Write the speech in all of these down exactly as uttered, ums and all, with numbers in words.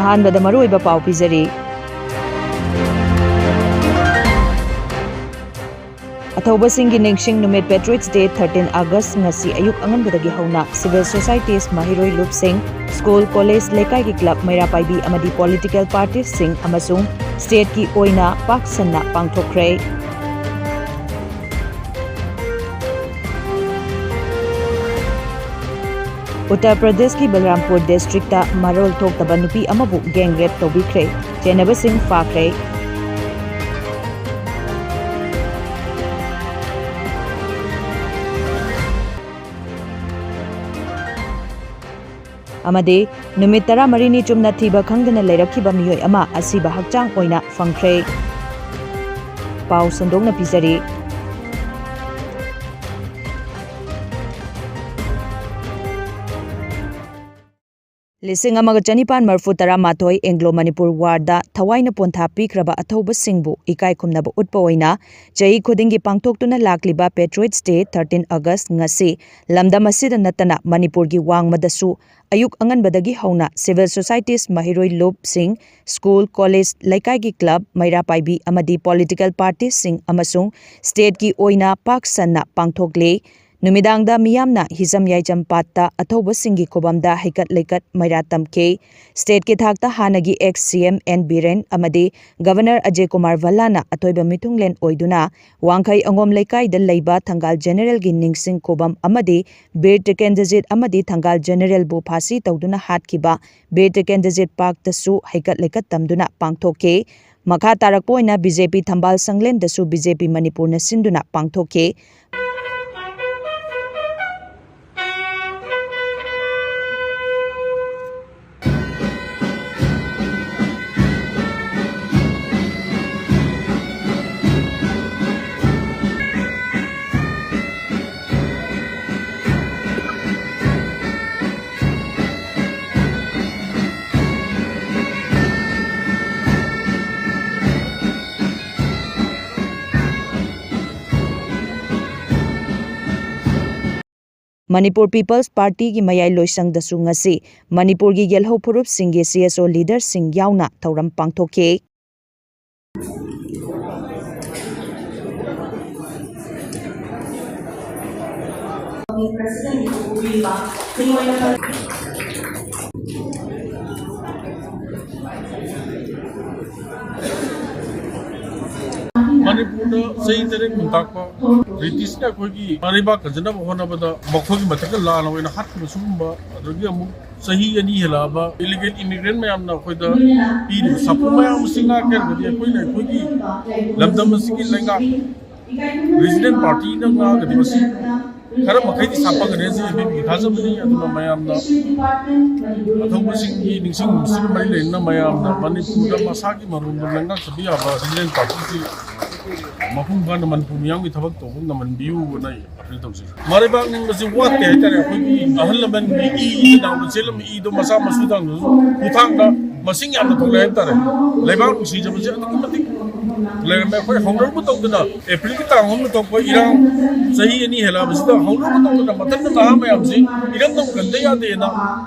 ꯑꯍꯥꯟꯕꯗ ꯃꯔꯨꯑꯣꯏꯕ ꯄꯥꯎ ꯄꯤꯖꯔꯤ꯫ ꯑꯊꯧꯕꯁꯤꯡꯒꯤ ꯅꯤꯡꯁꯤꯡ ꯅꯨꯃꯤꯠ Patriots Day thirteen August ꯉꯁꯤ ꯑꯌꯨꯛ ꯑꯉꯟꯕꯗꯒꯤ ꯍꯧꯅ civil societies, ꯃꯍꯩꯔꯣꯏ ꯂꯨꯞꯁꯤꯡ, school, college, ꯂꯩꯀꯥꯏꯒꯤ club, ꯃꯩꯔꯥ ꯄꯥꯏꯕꯤ ꯑꯃꯗꯤ political parties ꯁꯤꯡ ꯑꯃꯁꯨꯡ state ꯀꯤ ꯑꯣꯏꯅ ꯄꯥꯛ ꯁꯟꯅ ꯄꯥꯡꯊꯣꯛꯈ꯭ꯔꯦ꯫ ꯎꯠꯇꯔ ꯄ꯭ꯔꯗꯦꯁꯀꯤ ꯕꯜꯔꯥꯝꯄꯨꯔ district ꯇ ꯃꯔꯣꯜ ꯊꯣꯛꯇꯕ ꯅꯨꯄꯤ ꯑꯃꯕꯨ gang rape ꯇꯧꯕꯤꯈ꯭ꯔꯦ꯫ ꯆꯦꯟꯅꯕꯁꯤꯡ ꯐꯥꯈ꯭ꯔꯦ꯫ ꯑꯃꯗꯤ ꯅꯨꯃꯤꯠ ꯇꯔꯥꯃꯔꯤꯅꯤ ꯆꯨꯝꯅ ꯊꯤꯕ ꯈꯪꯗꯅ ꯂꯩꯔꯛꯈꯤꯕ ꯃꯤꯑꯣꯏ ꯑꯃ ꯑꯁꯤꯕ ꯍꯛꯆꯥꯡ ꯑꯣꯏꯅ ꯐꯪꯈ꯭ꯔꯦ꯫ ꯄꯥꯎ ꯁꯟꯗꯣꯛꯅ ꯄꯤꯖꯔꯤ꯫ ꯂꯤꯁꯤꯡ ꯑꯃꯒ ꯆꯅꯤꯄꯥꯟ ꯃꯔꯤꯐꯨ ꯇꯔꯥꯃꯥꯊꯣꯏ Anglo Manipur War ꯗ ꯊꯋꯥꯏꯅ ꯄꯣꯟꯊꯥ ꯄꯤꯈ꯭ꯔꯕ ꯑꯊꯧꯕꯁꯤꯡꯕꯨ ꯏꯀꯥꯏ ꯈꯨꯝꯅꯕ ꯎꯠꯄ ꯑꯣꯏꯅ ꯆꯍꯤ ꯈꯨꯗꯤꯡꯒꯤ ꯄꯥꯡꯊꯣꯛꯇꯨꯅ ꯂꯥꯛꯂꯤꯕ Patriots Day thirteen August ꯉꯁꯤ ꯂꯝꯗꯝ ꯑꯁꯤꯗ ꯅꯠꯇꯅ ꯃꯅꯤꯄꯨꯔꯒꯤ ꯋꯥꯡꯃꯗꯁꯨ ꯑꯌꯨꯛ ꯑꯉꯟꯕꯗꯒꯤ ꯍꯧꯅ civil societies, ꯃꯍꯩꯔꯣꯏ ꯂꯨꯞꯁꯤꯡ, school, college, ꯂꯩꯀꯥꯏꯒꯤ club, ꯃꯩꯔꯥ ꯄꯥꯏꯕꯤ ꯑꯃꯗꯤ political parties ꯁꯤꯡ ꯑꯃꯁꯨꯡ state ꯀꯤ ꯑꯣꯏꯅ ꯄꯥꯛ ꯁꯟꯅ ꯄꯥꯡꯊꯣꯛꯂꯤ꯫ ꯅꯨꯃꯤꯗꯥꯡꯗ ꯃꯤꯌꯥꯝꯅ ꯍꯤꯖꯝ ꯌꯥꯏꯖꯝ ꯄꯥꯠꯇ ꯑꯊꯧꯕꯁꯤꯡꯒꯤ ꯈꯨꯕꯝꯗ ꯍꯩꯀꯠ ꯂꯩꯀꯠ ꯃꯩꯔꯥ ꯇꯝꯈꯤ꯫ State ꯀꯤ ꯊꯥꯛꯇ ꯍꯥꯟꯅꯒꯤ ex C M N Biren ꯑꯃꯗꯤ Governor ꯑꯖꯌ ꯀꯨꯃꯥꯔ ꯚꯜꯂꯥꯅ ꯑꯊꯣꯏꯕ ꯃꯤꯊꯨꯡꯂꯦꯟ ꯑꯣꯏꯗꯨꯅ ꯋꯥꯡꯈꯩ ꯑꯉꯣꯝ ꯂꯩꯀꯥꯏꯗ ꯂꯩꯕ ꯊꯪꯒꯥꯜ General ꯒꯤ ꯅꯤꯡꯁꯤꯡ ꯈꯨꯕꯝ ꯑꯃꯗꯤ ꯕꯤꯔ ꯇꯤꯀꯦꯟꯗ꯭ꯔꯖꯤꯠ ꯑꯃꯗꯤ ꯊꯪꯒꯥꯜ General ꯕꯨ ꯐꯥꯁꯤ ꯇꯧꯗꯨꯅ ꯍꯥꯠꯈꯤꯕ ꯕꯤꯔ ꯇꯤꯀꯦꯟꯗ꯭ꯔꯖꯤꯠ ꯄꯥꯔꯛꯇꯁꯨ ꯍꯩꯀꯠ ꯂꯩꯀꯠ ꯇꯝꯗꯨꯅ ꯄꯥꯡꯊꯣꯛꯈꯤ꯫ ꯃꯈꯥ ꯇꯥꯔꯛꯄ ꯑꯣꯏꯅ B J P ꯊꯝꯕꯥꯜ ꯁꯪꯂꯦꯟꯗꯁꯨ B J P ꯃꯅꯤꯄꯨꯔꯅ ꯁꯤꯟꯗꯨꯅ ꯄꯥꯡꯊꯣꯛꯈꯤ꯫ ꯃꯅꯤꯄꯨꯔ ꯄꯤꯄꯜꯁ ꯄꯥꯔꯇꯤꯒꯤ ꯃꯌꯥꯏ ꯂꯣꯏꯁꯪꯗꯁꯨ ꯉꯁꯤ ꯃꯅꯤꯄꯨꯔꯒꯤ ꯌꯦꯜꯍꯧ ꯐꯨꯔꯨꯞꯁꯤꯡꯒꯤ CSO ꯂꯤꯗꯔꯁꯤꯡ ꯌꯥꯎꯅ ꯊꯧꯔꯝ ꯄꯥꯡꯊꯣꯛꯈꯤ꯫ ꯃꯅꯤꯄꯨꯔꯗ ꯆꯍꯤ ꯇꯔꯦꯠ ꯈꯨꯟꯇꯥꯛꯄ ꯕ꯭ꯔꯤꯇꯤꯁꯅ ꯑꯩꯈꯣꯏꯒꯤ ꯃꯔꯩꯕꯥꯛ ꯀꯟꯖꯅꯕ ꯍꯣꯠꯅꯕꯗ ꯃꯈꯣꯏꯒꯤ ꯃꯊꯛꯇ ꯂꯥꯟ ꯑꯣꯏꯅ ꯍꯥꯠꯈꯤꯕ ꯁꯤꯒꯨꯝꯕ, ꯑꯗꯒꯤ ꯑꯃꯨꯛ ꯆꯍꯤ ꯑꯅꯤ ꯍꯦꯜꯂꯛꯑꯕ ꯏꯂꯤꯒꯦꯜ ꯏꯃꯤꯒ꯭ꯔꯦꯟ ꯃꯌꯥꯝꯅ ꯑꯩꯈꯣꯏꯗ ꯄꯤꯔꯤꯕ ꯁꯥꯐꯨ ꯃꯌꯥꯝ ꯑꯁꯤ ꯉꯥꯛꯀꯦ ꯍꯥꯏꯔꯒꯗꯤ ꯑꯩꯈꯣꯏꯅ ꯑꯩꯈꯣꯏꯒꯤ ꯂꯝꯗꯝ ꯑꯁꯤꯒꯤ ꯂꯩꯉꯥꯛ ꯔꯤꯖꯅꯦꯜ ꯄꯥꯔꯇꯤꯅ ꯉꯥꯛꯑꯒꯗꯤ ꯃꯁꯤ ꯈꯔ ꯃꯈꯩꯗꯤ ꯁꯥꯐꯒꯅꯤ ꯍꯥꯏꯁꯤ ꯑꯦꯝ ꯕꯤ ꯄꯤꯒꯤ ꯊꯥꯖꯕꯅꯤ꯫ ꯑꯗꯨꯅ ꯃꯌꯥꯝꯅ ꯑꯊꯧꯕꯁꯤꯡꯒꯤ ꯅꯤꯡꯁꯤꯡ ꯅꯨꯡꯁꯤꯕ ꯃꯔꯤ ꯂꯩꯅꯅ ꯃꯌꯥꯝꯅ ꯃꯅꯤꯄꯨꯔꯗ ꯃꯁꯥꯒꯤ ꯃꯔꯣꯟꯗ ꯂꯩꯉꯥꯛꯆꯕ ꯌꯥꯕ ꯔꯤꯖꯅꯦꯜ ꯄꯥꯔꯇꯤꯁꯤ ꯃꯄꯨꯡ ꯐꯥꯅ ꯃꯅꯤꯄꯨꯔ ꯃꯤꯌꯥꯝꯒꯤ ꯊꯕꯛ ꯇꯧꯕ ꯉꯝꯍꯟꯕꯤꯌꯨꯅ ꯑꯩ ꯑꯄꯤꯜ ꯇꯧꯖꯔꯤ꯫ ꯃꯔꯩꯕꯥꯛ ꯅꯤꯡꯕꯁꯤ ꯋꯥꯠꯇꯦ ꯍꯥꯏꯇꯥꯔꯦ꯫ ꯑꯩꯈꯣꯏꯒꯤ ꯑꯍꯜ ꯂꯃꯟꯒꯤ ꯏ ꯏꯆꯤꯟ ꯏꯅꯥꯎꯅ ꯆꯦꯜꯂꯝꯃꯤ ꯏꯗꯣ ꯃꯆꯥ ꯃꯁꯨ ꯊꯥꯡꯗꯁꯨ ꯈꯨꯊꯥꯡꯗ ꯃꯁꯤꯡ ꯌꯥꯝꯅ ꯊꯣꯛꯂꯛꯑꯦ ꯍꯥꯏꯇꯥꯔꯦ꯫ ꯂꯩꯕꯥꯛ ꯅꯨꯡꯁꯤꯖꯕꯁꯦ ꯑꯗꯨꯛꯀꯤ ꯃꯇꯤꯛ ꯂꯩꯔꯝꯃꯦ꯫ ꯑꯩꯈꯣꯏ ꯍꯧꯅꯔꯨꯕ ꯇꯧꯗꯅ ꯑꯦꯄ꯭ꯔꯤꯜꯒꯤ ꯇꯥꯡ ꯑꯍꯨꯝꯗ ꯊꯣꯛꯄ ꯏꯔꯥꯡ ꯆꯍꯤ ꯑꯅꯤ ꯍꯦꯜꯂꯛꯑꯕꯁꯤꯗ ꯍꯧꯅꯔꯨꯕ ꯇꯧꯗꯅ ꯃꯊꯟꯇ ꯅꯍꯥ ꯃꯌꯥꯝꯁꯤ ꯏꯔꯝꯗꯝ ꯀꯟꯗ ꯌꯥꯗꯦꯅ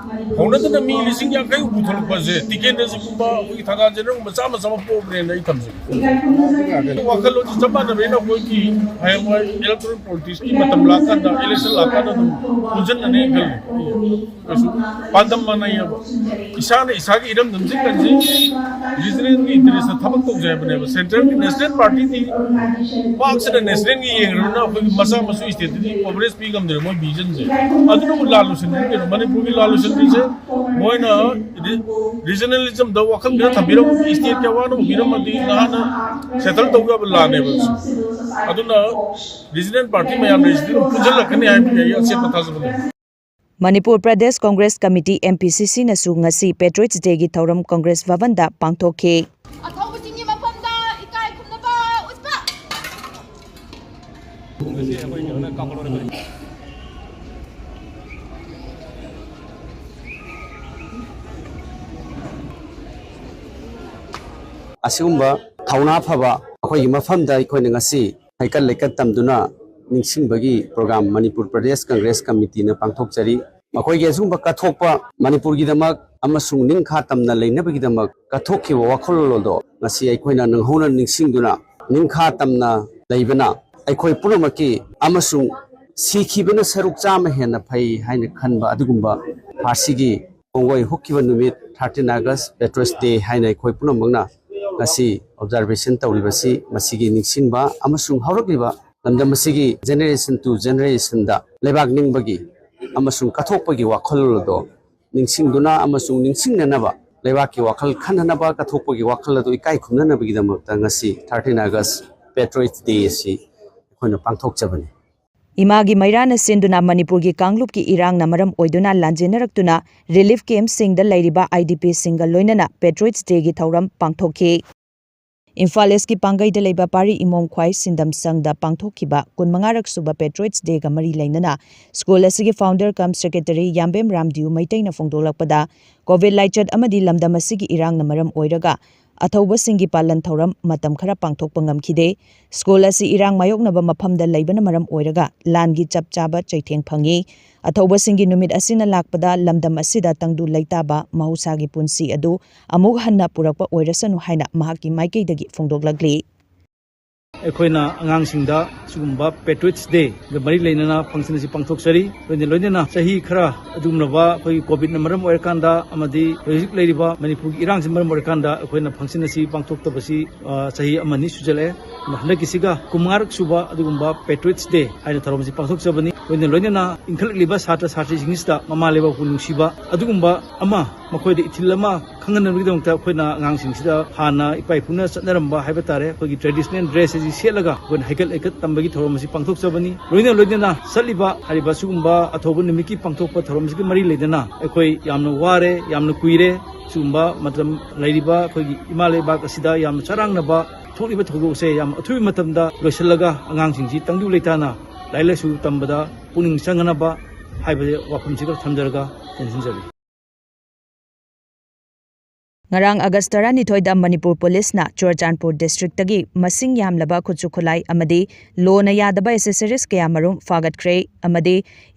ꯍꯧꯅꯗꯅ ꯃꯤ ꯂꯤꯁꯤꯡ ꯌꯥꯡꯈꯩ ꯍꯨꯝꯐꯨ ꯊꯣꯛꯂꯛꯄꯁꯦ ꯇꯤꯀꯦꯟꯗ꯭ꯔꯖꯤꯠꯀꯨꯝꯕ ꯑꯩꯈꯣꯏꯒꯤ ꯊꯪꯒꯥꯜ ꯖꯦꯅꯔꯦꯜꯒꯨꯝꯕ ꯃꯆꯥ ꯃꯆꯥ ꯑꯃ ꯄꯣꯛꯄꯅꯦꯅ ꯑꯩ ꯊꯝꯖꯒꯦ꯫ ꯋꯥꯈꯜꯂꯣꯟꯁꯤ ꯆꯞ ꯃꯥꯟꯅꯕꯅꯤꯅ ꯑꯩꯈꯣꯏꯒꯤ ꯍꯌꯦꯡꯋꯥꯏ ꯏꯂꯦꯛꯇꯣꯔꯦꯜ ꯄꯣꯂꯤꯇꯤꯛꯁꯀꯤ ꯃꯇꯝ ꯂꯥꯛꯀꯥꯟꯗ, ꯏꯂꯦꯛꯁꯟ ꯂꯥꯛꯀꯥꯟꯗ ꯑꯗꯨꯝ ꯄꯨꯟꯁꯤꯟꯅꯅꯤ ꯈꯜꯂꯤ꯫ ꯀꯩꯁꯨ ꯄꯥꯟꯗꯝ ꯃꯥꯟꯅꯩꯌꯦꯕ꯫ ꯏꯁꯥꯅ ꯏꯁꯥꯒꯤ ꯏꯔꯝꯗꯝꯁꯤ ꯀꯟꯁꯤ ꯔꯤꯖꯅꯦꯜꯒꯤ ꯏꯟꯇꯔꯦꯁꯇ ꯊꯕꯛ ꯇꯧꯖꯩ ꯍꯥꯏꯕꯅꯦꯕ꯫ ꯁꯦꯟꯇ꯭ꯔꯦꯜꯒꯤ ꯅꯦꯁꯅꯦꯜ ꯄꯥꯔꯇꯤꯗꯤ ꯄꯥꯛꯁꯤꯗ ꯅꯦꯁꯅꯦꯜꯒꯤ ꯌꯦꯡꯈ꯭ꯔꯕꯅꯤꯅ ꯑꯩꯈꯣꯏꯒꯤ ꯃꯆꯥ ꯃꯁꯨ ꯁ꯭ꯇꯦꯠꯇꯗꯤ ꯀꯣꯚꯔꯦꯖ ꯄꯤ ꯉꯝꯗ꯭ꯔꯦ ꯃꯣꯏ ꯚꯤꯖꯟꯁꯦ꯫ ꯑꯗꯨꯅꯕꯨ ꯂꯥꯜ ꯂꯣꯏꯁꯤꯟꯕꯤꯔꯤ ꯀꯩꯅꯣ꯫ ꯃꯅꯤꯄꯨꯔꯒꯤ ꯂꯥꯜ ꯂꯣꯏꯁꯤꯟꯕꯤꯁꯦ ꯃꯣꯏꯅ ꯔꯤ-, ꯔꯤꯖꯅꯦꯂꯤꯖꯝꯗ ꯋꯥꯈꯜ ꯈꯔ ꯊꯝꯕꯤꯔꯝꯃꯗꯤ, ꯁ꯭ꯇꯦꯠꯀꯤ ꯑꯋꯥ ꯑꯅꯥ ꯎꯕꯤꯔꯝꯃꯗꯤ ꯅꯍꯥꯟꯅ ꯁꯦꯇꯜ ꯇꯧꯕ ꯌꯥꯕ ꯂꯥꯟꯅꯦꯕ꯫ ꯑꯗꯨꯅ ꯔꯤꯖꯅꯦꯜ ꯄꯥꯔꯇꯤ ꯃꯌꯥꯝ ꯂꯩꯔꯤꯁꯤꯗꯤ ꯑꯗꯨꯝ ꯄꯨꯟꯁꯤꯜꯂꯛꯀꯅꯤ ꯍꯥꯏꯕꯒꯤ ꯑꯩ ꯑꯆꯦꯠꯄ ꯊꯥꯖꯕ ꯂꯩ꯫ ꯃꯅꯤꯄꯨꯔ ꯄ꯭ꯔꯗꯦꯁ ꯀꯣꯡꯒ꯭ꯔꯦꯁ ꯀꯃꯤꯇꯤ, MPCC ꯅꯁꯨ ꯉꯁꯤ ꯄꯦꯇ꯭ꯔꯣꯏꯠꯁ ꯗꯦꯒꯤ ꯊꯧꯔꯝ ꯀꯣꯡꯒ꯭ꯔꯦꯁ ꯚꯕꯟꯗ ꯄꯥꯡꯊꯣꯛꯈꯤ꯫ ꯑꯊꯧꯕꯁꯤꯡꯒꯤ ꯃꯐꯝꯗ ꯏꯀꯥꯏ ꯈꯨꯝꯅꯕ ꯎꯠꯄ꯫ ꯑꯁꯤꯒꯨꯝꯕ ꯊꯧꯅꯥ ꯐꯕ ꯑꯩꯈꯣꯏꯒꯤ ꯃꯐꯝꯗ ꯑꯩꯈꯣꯏꯅ ꯉꯁꯤ ꯍꯩꯀꯠ ꯂꯩꯀꯠ ꯇꯝꯗꯨꯅ ꯅꯤꯡꯁꯤꯡꯕꯒꯤ ꯄ꯭ꯔꯣꯒ꯭ꯔꯥꯝ ꯃꯅꯤꯄꯨꯔ ꯄ꯭ꯔꯗꯦꯁ ꯀꯪꯒ꯭ꯔꯦꯁ ꯀꯃꯤꯇꯤꯅ ꯄꯥꯡꯊꯣꯛꯆꯔꯤ꯫ ꯃꯈꯣꯏꯒꯤ ꯑꯁꯤꯒꯨꯝꯕ ꯀꯠꯊꯣꯛꯄ, ꯃꯅꯤꯄꯨꯔꯒꯤꯗꯃꯛ ꯑꯃꯁꯨꯡ ꯅꯤꯡꯈꯥ ꯇꯝꯅ ꯂꯩꯅꯕꯒꯤꯗꯃꯛ ꯀꯠꯊꯣꯛꯈꯤꯕ ꯋꯥꯈꯜꯂꯣꯟ ꯑꯗꯣ ꯉꯁꯤ ꯑꯩꯈꯣꯏꯅ ꯅꯪꯍꯧꯅ ꯅꯤꯡꯁꯤꯡꯗꯨꯅ, ꯅꯤꯡꯈꯥ ꯇꯝꯅ ꯂꯩꯕꯅ ꯑꯩꯈꯣꯏ ꯄꯨꯝꯅꯃꯛꯀꯤ ꯑꯃꯁꯨꯡ ꯁꯤꯈꯤꯕꯅ ꯁꯔꯨꯛ ꯆꯥꯝꯃ ꯍꯦꯟꯅ ꯐꯩ ꯍꯥꯏꯅ ꯈꯟꯕ ꯑꯗꯨꯒꯨꯝꯕ ꯐꯥꯔꯁꯤꯒꯤ ꯈꯣꯡꯒꯣꯏ ꯍꯨꯛꯈꯤꯕ ꯅꯨꯃꯤꯠ, thirteen August Patriots Day ꯍꯥꯏꯅ ꯑꯩꯈꯣꯏ ꯄꯨꯝꯅꯃꯛꯅ ꯉꯁꯤ ꯑꯣꯕꯖꯥꯔꯕꯦꯁꯟ ꯇꯧꯔꯤꯕꯁꯤ, ꯃꯁꯤꯒꯤ ꯅꯤꯡꯁꯤꯡꯕ ꯑꯃꯁꯨꯡ ꯍꯧꯔꯛꯂꯤꯕ ꯂꯝꯗꯝ ꯑꯁꯤꯒꯤ generation to generationꯗ ꯂꯩꯕꯥꯛ ꯅꯤꯡꯕꯒꯤ ꯑꯃꯁꯨꯡ ꯀꯠꯊꯣꯛꯄꯒꯤ ꯋꯥꯈꯜꯂꯣꯟ ꯑꯗꯣ ꯅꯤꯡꯁꯤꯡꯗꯨꯅ ꯑꯃꯁꯨꯡ ꯅꯤꯡꯁꯤꯡꯅꯅꯕ, ꯂꯩꯕꯥꯛꯀꯤ ꯋꯥꯈꯜ ꯈꯟꯅꯅꯕ ꯀꯠꯊꯣꯛꯄꯒꯤ ꯋꯥꯈꯜ ꯑꯗꯨ ꯏꯀꯥꯏ ꯈꯨꯝꯅꯅꯕꯒꯤꯗꯃꯛꯇ ꯉꯁꯤ thirteen August Patriots Day ꯑꯁꯤ ꯑꯩꯈꯣꯏꯅ ꯄꯥꯡꯊꯣꯛꯆꯕꯅꯤ꯫ ꯏꯃꯥꯒꯤ ꯃꯩꯔꯥꯅ ꯆꯦꯟꯗꯨꯅ ꯃꯅꯤꯄꯨꯔꯒꯤ ꯀꯥꯡꯂꯨꯞꯀꯤ ꯏꯔꯥꯡꯅ ꯃꯔꯝ ꯑꯣꯏꯗꯨꯅ ꯂꯥꯟꯖꯦꯟꯅꯔꯛꯇꯨꯅ ꯔꯤꯂꯤꯐ ꯀꯦꯝꯞꯁꯤꯡꯗ ꯂꯩꯔꯤꯕ IDPꯁꯤꯡꯒ ꯂꯣꯏꯅꯅ Patriots Dayꯒꯤ ꯊꯧꯔꯝ ꯄꯥꯡꯊꯣꯛꯈꯤ꯫ ꯏꯝꯐꯥꯜ ꯏꯁꯀꯤ ꯄꯥꯡꯒꯩꯗ ꯂꯩꯕ ꯄꯥꯔꯤ ꯏꯃꯣꯝ ꯈ꯭ꯋꯥꯏ ꯁꯤꯟꯗꯝ ꯁꯪꯗ ꯄꯥꯡꯊꯣꯛꯈꯤꯕ ꯀꯨꯟꯃꯉꯥꯔꯛ ꯁꯨꯕ Patriots Dayꯒ ꯃꯔꯤ ꯂꯩꯅꯅ ꯁ꯭ꯀꯨꯜ ꯑꯁꯤꯒꯤ founder cum secretary ꯌꯥꯝꯕꯦꯝ ꯔꯥꯝꯗꯤꯌꯨ ꯃꯩꯇꯩꯅ ꯐꯣꯡꯗꯣꯛꯂꯛꯄꯗ, ꯀꯣꯚꯤꯗ ꯂꯥꯏꯆꯠ ꯑꯃꯗꯤ ꯂꯝꯗꯝ ꯑꯁꯤꯒꯤ ꯏꯔꯥꯡꯅ ꯃꯔꯝ ꯑꯣꯏꯔꯒ ꯑꯊꯧꯕꯁꯤꯡꯒꯤ ꯄꯥꯂꯟ ꯊꯧꯔꯝ ꯃꯇꯝ ꯈꯔ ꯄꯥꯡꯊꯣꯛꯄ ꯉꯝꯈꯤꯗꯦ꯫ ꯁ꯭ꯀꯨꯜ ꯑꯁꯤ ꯏꯔꯥꯡ ꯃꯥꯌꯣꯛꯅꯕ ꯃꯐꯝꯗ ꯂꯩꯕꯅ ꯃꯔꯝ ꯑꯣꯏꯔꯒ ꯂꯥꯟꯒꯤ ꯆꯞ ꯆꯥꯕ ꯆꯩꯊꯦꯡ ꯐꯪꯉꯤ꯫ ꯑꯊꯧꯕꯁꯤꯡꯒꯤ ꯅꯨꯃꯤꯠ ꯑꯁꯤꯅ ꯂꯥꯛꯄꯗ ꯂꯝꯗꯝ ꯑꯁꯤꯗ ꯇꯪꯗꯨ ꯂꯩꯇꯥꯕ ꯃꯍꯧꯁꯥꯒꯤ ꯄꯨꯟꯁꯤ ꯑꯗꯨ ꯑꯃꯨꯛ ꯍꯟꯅ ꯄꯨꯔꯛꯄ ꯑꯣꯏꯔꯁꯅꯨ ꯍꯥꯏꯅ ꯃꯍꯥꯛꯀꯤ ꯃꯥꯏꯀꯩꯗꯒꯤ ꯐꯣꯡꯗꯣꯛꯂꯛꯂꯤ꯫ ꯑꯩꯈꯣꯏꯅ ꯑꯉꯥꯡꯁꯤꯡꯗ ꯁꯤꯒꯨꯝꯕ Patriots Dayꯒ ꯃꯔꯤ ꯂꯩꯅꯅ function ꯑꯁꯤ ꯄꯥꯡꯊꯣꯛꯆꯔꯤ꯫ ꯂꯣꯏꯅ ꯂꯣꯏꯅꯅ ꯆꯍꯤ ꯈꯔ ꯑꯗꯨꯒꯨꯝꯂꯕ ꯑꯩꯈꯣꯏꯒꯤ ꯀꯣꯚꯤꯗꯅ ꯃꯔꯝ ꯑꯣꯏꯔꯀꯥꯟꯗ ꯑꯃꯗꯤ ꯍꯧꯖꯤꯛ ꯂꯩꯔꯤꯕ ꯃꯅꯤꯄꯨꯔꯒꯤ ꯏꯔꯥꯡꯁꯤꯅ ꯃꯔꯝ ꯑꯣꯏꯔꯀꯥꯟꯗ ꯑꯩꯈꯣꯏꯅ function ꯑꯁꯤ ꯄꯥꯡꯊꯣꯛꯇꯕꯁꯤ, ꯑ, ꯆꯍꯤ ꯑꯃꯅꯤ ꯁꯨꯖꯜꯂꯛꯑꯦ꯫ ꯑꯗꯣ ꯍꯟꯗꯛꯀꯤꯁꯤꯒ ꯀꯨꯟꯃꯉꯥꯔꯛ ꯁꯨꯕ ꯑꯗꯨꯒꯨꯝꯕ Patriots Day ꯍꯥꯏꯅ ꯊꯧꯔꯝ ꯑꯁꯤ ꯄꯥꯡꯊꯣꯛꯆꯕꯅꯤ꯫ ꯂꯣꯏꯅ ꯂꯣꯏꯅꯅ ꯏꯟꯈꯠꯂꯛꯂꯤꯕ ꯁꯥꯇ꯭ꯔ ꯁꯥꯇ꯭ꯔꯤꯁꯤꯡꯁꯤꯗ ꯃꯃꯥ ꯂꯩꯕꯥꯛꯄꯨ ꯅꯨꯡꯁꯤꯕ ꯑꯗꯨꯒꯨꯝꯕ ꯑꯃ, ꯃꯈꯣꯏꯗ ꯏꯊꯤꯜ ꯑꯃ ꯈꯪꯍꯟꯅꯕꯒꯤꯗꯃꯛꯇ ꯑꯩꯈꯣꯏꯅ ꯑꯉꯥꯡꯁꯤꯡꯁꯤꯗ ꯍꯥꯟꯅ ꯏꯄꯥ ꯏꯄꯨꯅ ꯆꯠꯅꯔꯝꯕ ꯍꯥꯏꯕ ꯇꯥꯔꯦ, ꯑꯩꯈꯣꯏꯒꯤ traditional dress ꯑꯁꯤ ꯁꯦꯠꯂꯒ ꯑꯩꯈꯣꯏꯅ ꯍꯩꯀꯠ ꯂꯩꯀꯠ ꯇꯝꯕꯒꯤ ꯊꯧꯔꯝ ꯑꯁꯤ ꯄꯥꯡꯊꯣꯛꯆꯕꯅꯤ꯫ ꯂꯣꯏꯅ ꯂꯣꯏꯅꯅ ꯆꯠꯂꯤꯕ ꯍꯥꯏꯔꯤꯕ ꯁꯤꯒꯨꯝꯕ ꯑꯊꯧꯕ ꯅꯨꯃꯤꯠꯀꯤ ꯄꯥꯡꯊꯣꯛꯄ ꯊꯧꯔꯝꯁꯤꯒ ꯃꯔꯤ ꯂꯩꯅꯅ ꯑꯩꯈꯣꯏ ꯌꯥꯝꯅ ꯋꯥꯔꯦ, ꯌꯥꯝꯅ ꯀꯨꯏꯔꯦ꯫ ꯁꯤꯒꯨꯝꯕ ꯃꯇꯝ ꯂꯩꯔꯤꯕ ꯑꯩꯈꯣꯏꯒꯤ ꯏꯃꯥ ꯂꯩꯕꯥꯛ ꯑꯁꯤꯗ ꯌꯥꯝꯅ ꯆꯔꯥꯡꯅꯕ ꯊꯣꯛꯂꯤꯕ ꯊꯧꯗꯣꯛ ꯑꯁꯦ ꯌꯥꯝ ꯑꯊꯨꯕ ꯃꯇꯝꯗ ꯂꯣꯏꯁꯤꯜꯂꯒ ꯑꯉꯥꯡꯁꯤꯡꯁꯤ ꯇꯪꯗꯨ ꯂꯩꯇꯥꯅ ꯂꯥꯏꯔꯤꯛ ꯂꯥꯏꯁꯨ ꯇꯝꯕꯗ ꯄꯨꯛꯅꯤꯡ ꯆꯪꯅꯅꯕ ꯍꯥꯏꯕ ꯋꯥꯐꯝꯁꯤ ꯈꯔ ꯊꯝꯖꯔꯒ ꯇꯦꯟꯁꯤꯟꯖꯔꯤ꯫ ꯉꯔꯥꯡ ꯑꯥꯒꯁ ꯇꯔꯥꯅꯤꯊꯣꯏꯗ ꯃꯅꯤꯄꯨꯔ ꯄꯨꯂꯤꯁꯅ ꯆꯨꯔꯆꯥꯟꯄꯨꯔ ꯗꯤꯁꯇ꯭ꯔꯤꯛꯇꯒꯤ ꯃꯁꯤꯡ ꯌꯥꯝꯂꯕ ꯈꯨꯠꯁꯨ ꯈꯨꯠꯂꯥꯏ ꯑꯃꯗꯤ ꯂꯣꯅ ꯌꯥꯗꯕ ꯑꯦꯁꯦꯁꯔꯤꯁ ꯀꯌꯥ ꯃꯔꯨꯝ ꯐꯥꯒꯠꯈ꯭ꯔꯦ ꯑꯃꯗꯤ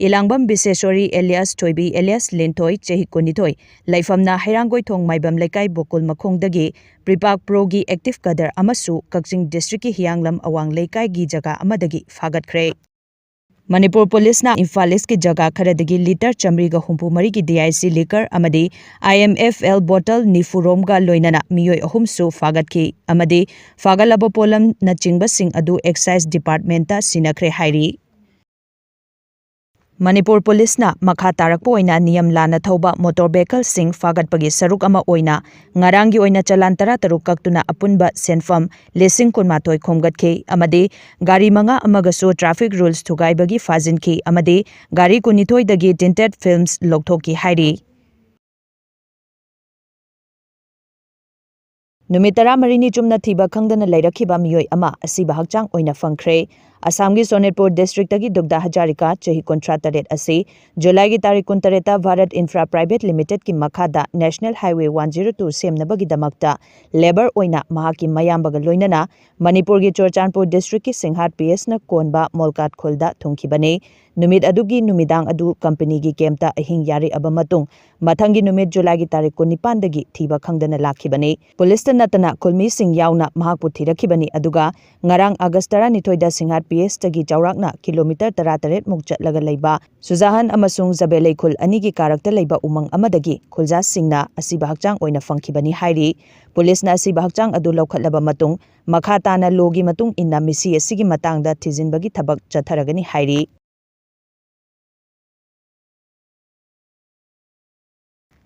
ꯏꯂꯥꯡꯕꯝ ꯕꯤꯁꯦꯁꯣꯔꯤ ꯑꯦꯂꯤꯌꯥꯁ ꯊꯣꯏꯕꯤ ꯑꯦꯂꯤꯌꯥꯁ ꯂꯤꯟꯊꯣꯏ ꯆꯍꯤ ꯀꯨꯟꯅꯤꯊꯣꯏ ꯂꯩꯐꯝꯅ ꯍꯩꯔꯥꯡꯒꯣꯏꯊꯣꯡ ꯃꯥꯏꯕꯝ ꯂꯩꯀꯥꯏ ꯕꯣꯀꯨꯜ ꯃꯈꯣꯡꯗꯒꯤ ꯄ꯭ꯔꯤꯄꯥꯛ ꯄ꯭ꯔꯣꯒꯤ ꯑꯦꯛꯇꯤꯚ ꯀꯗꯔ ꯑꯃꯁꯨ ꯀꯛꯆꯤꯡ ꯗꯤꯁꯇ꯭ꯔꯤꯛꯀꯤ ꯍꯤꯌꯥꯡꯂꯝ ꯑꯋꯥꯡ ꯂꯩꯀꯥꯏꯒꯤ ꯖꯒꯥ ꯑꯃꯗꯒꯤ ꯐꯥꯒꯠꯈ꯭ꯔꯦ꯫ ꯃꯅꯤꯄꯨꯔ ꯄꯨꯂꯤꯁꯅ ꯏꯝꯐꯥꯜ ꯏꯁꯀꯤ ꯖꯒꯥ ꯈꯔꯗꯒꯤ ꯂꯤꯇꯔ ꯆꯥꯃꯔꯤꯒ ꯍꯨꯝꯐꯨ ꯃꯔꯤꯒꯤ ꯗꯤ ꯑꯥꯏ ꯁꯤ ꯂꯤꯀꯔ ꯑꯃꯗꯤ ꯑꯥꯏ ꯑꯦꯝ ꯑꯦꯐ ꯑꯦꯜ ꯕꯣꯇꯜ ꯅꯤꯐꯨꯔꯣꯝꯒ ꯂꯣꯏꯅꯅ ꯃꯤꯑꯣꯏ ꯑꯍꯨꯝꯁꯨ ꯐꯥꯒꯠꯈꯤ ꯑꯃꯗꯤ ꯐꯥꯒꯠꯂꯕ ꯄꯣꯠꯂꯝꯅꯆꯤꯡꯕꯁꯤꯡ ꯑꯗꯨ ꯑꯦꯛꯁꯥꯏꯖ ꯗꯤꯄꯥꯔꯠꯃꯦꯟꯇ ꯁꯤꯟꯅꯈ꯭ꯔꯦ ꯍꯥꯏꯔꯤ꯫ ꯃꯅꯤꯄꯨꯔ ꯄꯨꯂꯤꯁꯅ ꯃꯈꯥ ꯇꯥꯔꯛꯄ ꯑꯣꯏꯅ ꯅꯤꯌꯝ ꯂꯥꯟꯅ ꯊꯧꯕ ꯃꯣꯇꯣꯔ ꯚꯦꯍꯤꯀꯜꯁꯤꯡ ꯐꯥꯒꯠꯄꯒꯤ ꯁꯔꯨꯛ ꯑꯃ ꯑꯣꯏꯅ ꯉꯔꯥꯡꯒꯤ ꯑꯣꯏꯅ ꯆꯂꯥꯟ ꯇꯔꯥꯇꯔꯨꯛ ꯀꯛꯇꯨꯅ ꯑꯄꯨꯟꯕ ꯁꯦꯟꯐꯝ ꯂꯤꯁꯤꯡ ꯀꯨꯟꯃꯥꯊꯣꯏ ꯈꯣꯝꯒꯠꯈꯤ ꯑꯃꯗꯤ ꯒꯥꯔꯤ ꯃꯉꯥ ꯑꯃꯒꯁꯨ ꯇ꯭ꯔꯥꯐꯤꯛ ꯔꯨꯜꯁ ꯊꯨꯒꯥꯏꯕꯒꯤ ꯐꯥꯖꯤꯟꯈꯤ ꯑꯃꯗꯤ ꯒꯥꯔꯤ ꯀꯨꯟꯅꯤꯊꯣꯏꯗꯒꯤ ꯇꯤꯟꯇꯦꯠ ꯐꯤꯜꯝꯁ ꯂꯧꯊꯣꯛꯈꯤ ꯍꯥꯏꯔꯤ꯫ ꯅꯨꯃꯤꯠ ꯇꯔꯥꯃꯔꯤꯅꯤ ꯆꯨꯝꯅ ꯊꯤꯕ ꯈꯪꯗꯅ ꯂꯩꯔꯛꯈꯤꯕ ꯃꯤꯑꯣꯏ ꯑꯃ ꯑꯁꯤꯕ ꯍꯛꯆꯥꯡ ꯑꯣꯏꯅ ꯐꯪꯈ꯭ꯔꯦ꯫ ꯑꯁꯥꯝꯒꯤ ꯁꯣꯅꯤꯠꯄꯨꯔ ꯗꯤꯁꯇ꯭ꯔꯤꯛꯇꯒꯤ ꯗꯨꯛꯗꯥ ꯍꯖꯥꯔꯤꯀꯥ, ꯆꯍꯤ ꯀꯨꯟꯊ꯭ꯔꯥ ꯇꯔꯦꯠ ꯑꯁꯤ ꯖꯨꯂꯥꯏꯒꯤ ꯇꯥꯔꯤꯛ ꯀꯨꯟꯇꯔꯦꯠꯇ ꯚꯥꯔꯠ ꯏꯟꯐ꯭ꯔꯥ ꯄ꯭ꯔꯥꯏꯚꯦꯠ ꯂꯤꯃꯤꯇꯦꯗꯀꯤ ꯃꯈꯥꯗ national highway one zero two ꯁꯦꯝꯅꯕꯒꯤꯗꯃꯛꯇ ꯂꯦꯕꯔ ꯑꯣꯏꯅ ꯃꯍꯥꯛꯀꯤ ꯃꯌꯥꯝꯕꯒ ꯂꯣꯏꯅꯅ ꯃꯅꯤꯄꯨꯔꯒꯤ ꯆꯨꯔꯆꯥꯟꯄꯨꯔ ꯗꯤꯁꯇ꯭ꯔꯤꯛꯀꯤ ꯁꯤꯡꯍꯥꯠ ꯄꯤ ꯑꯦꯁꯅ ꯀꯣꯟꯕ ꯃꯣꯜꯀꯥꯠ ꯈꯨꯜꯗ ꯊꯨꯡꯈꯤꯕꯅꯤ꯫ ꯅꯨꯃꯤꯠ ꯑꯗꯨꯒꯤ ꯅꯨꯃꯤꯗꯥꯡ ꯑꯗꯨ ꯀꯝꯄꯅꯤꯒꯤ ꯀꯦꯝꯞꯇ ꯑꯍꯤꯡ ꯌꯥꯔꯦꯛꯑꯕ ꯃꯇꯨꯡ, ꯃꯊꯪꯒꯤ ꯅꯨꯃꯤꯠ ꯖꯨꯂꯥꯏꯒꯤ ꯇꯥꯔꯤꯛ ꯀꯨꯟꯅꯤꯄꯥꯟꯗꯒꯤ ꯊꯤꯕ ꯈꯪꯗꯅ ꯂꯥꯛꯈꯤꯕꯅꯤ꯫ ꯄꯨꯂꯤꯁꯇ ꯅꯠꯇꯅ ꯈꯨꯜꯃꯤꯁꯤꯡ ꯌꯥꯎꯅ ꯃꯍꯥꯛꯄꯨ ꯊꯤꯔꯛꯈꯤꯕꯅꯤ꯫ ꯑꯗꯨꯒ ꯉꯔꯥꯡ ꯑꯥꯒꯁ ꯇꯔꯥꯅꯤꯊꯣꯏꯗ ꯁꯤꯡꯍꯥꯠ ꯄꯤ ꯑꯦꯁꯇꯒꯤ ꯆꯥꯎꯔꯥꯛꯅ ꯀꯤꯂꯣꯃꯤꯇꯔ ꯇꯔꯥꯇꯔꯦꯠ ꯃꯨꯛ ꯆꯠꯂꯒ ꯂꯩꯕ ꯁꯨꯖꯥꯍꯟ ꯑꯃꯁꯨꯡ ꯖꯕꯦꯂꯩ ꯈꯨꯜ ꯑꯅꯤꯒꯤ ꯀꯥꯔꯛꯇ ꯂꯩꯕ ꯎꯃꯪ ꯑꯃꯗꯒꯤ ꯈꯨꯜꯖꯥꯁꯤꯡꯅ ꯑꯁꯤꯕ ꯍꯛꯆꯥꯡ ꯑꯣꯏꯅ ꯐꯪꯈꯤꯕꯅꯤ ꯍꯥꯏꯔꯤ꯫ ꯄꯨꯂꯤꯁꯅ ꯑꯁꯤꯕ ꯍꯛꯆꯥꯡ ꯑꯗꯨ ꯂꯧꯈꯠꯂꯕ ꯃꯇꯨꯡ, ꯃꯈꯥ ꯇꯥꯅ ꯂꯣꯒꯤ ꯃꯇꯨꯡ ꯏꯟꯅ ꯃꯤꯁꯤ ꯑꯁꯤꯒꯤ ꯃꯇꯥꯡꯗ ꯊꯤꯖꯤꯟꯕꯒꯤ ꯊꯕꯛ ꯆꯠꯊꯔꯒꯅꯤ ꯍꯥꯏꯔꯤ꯫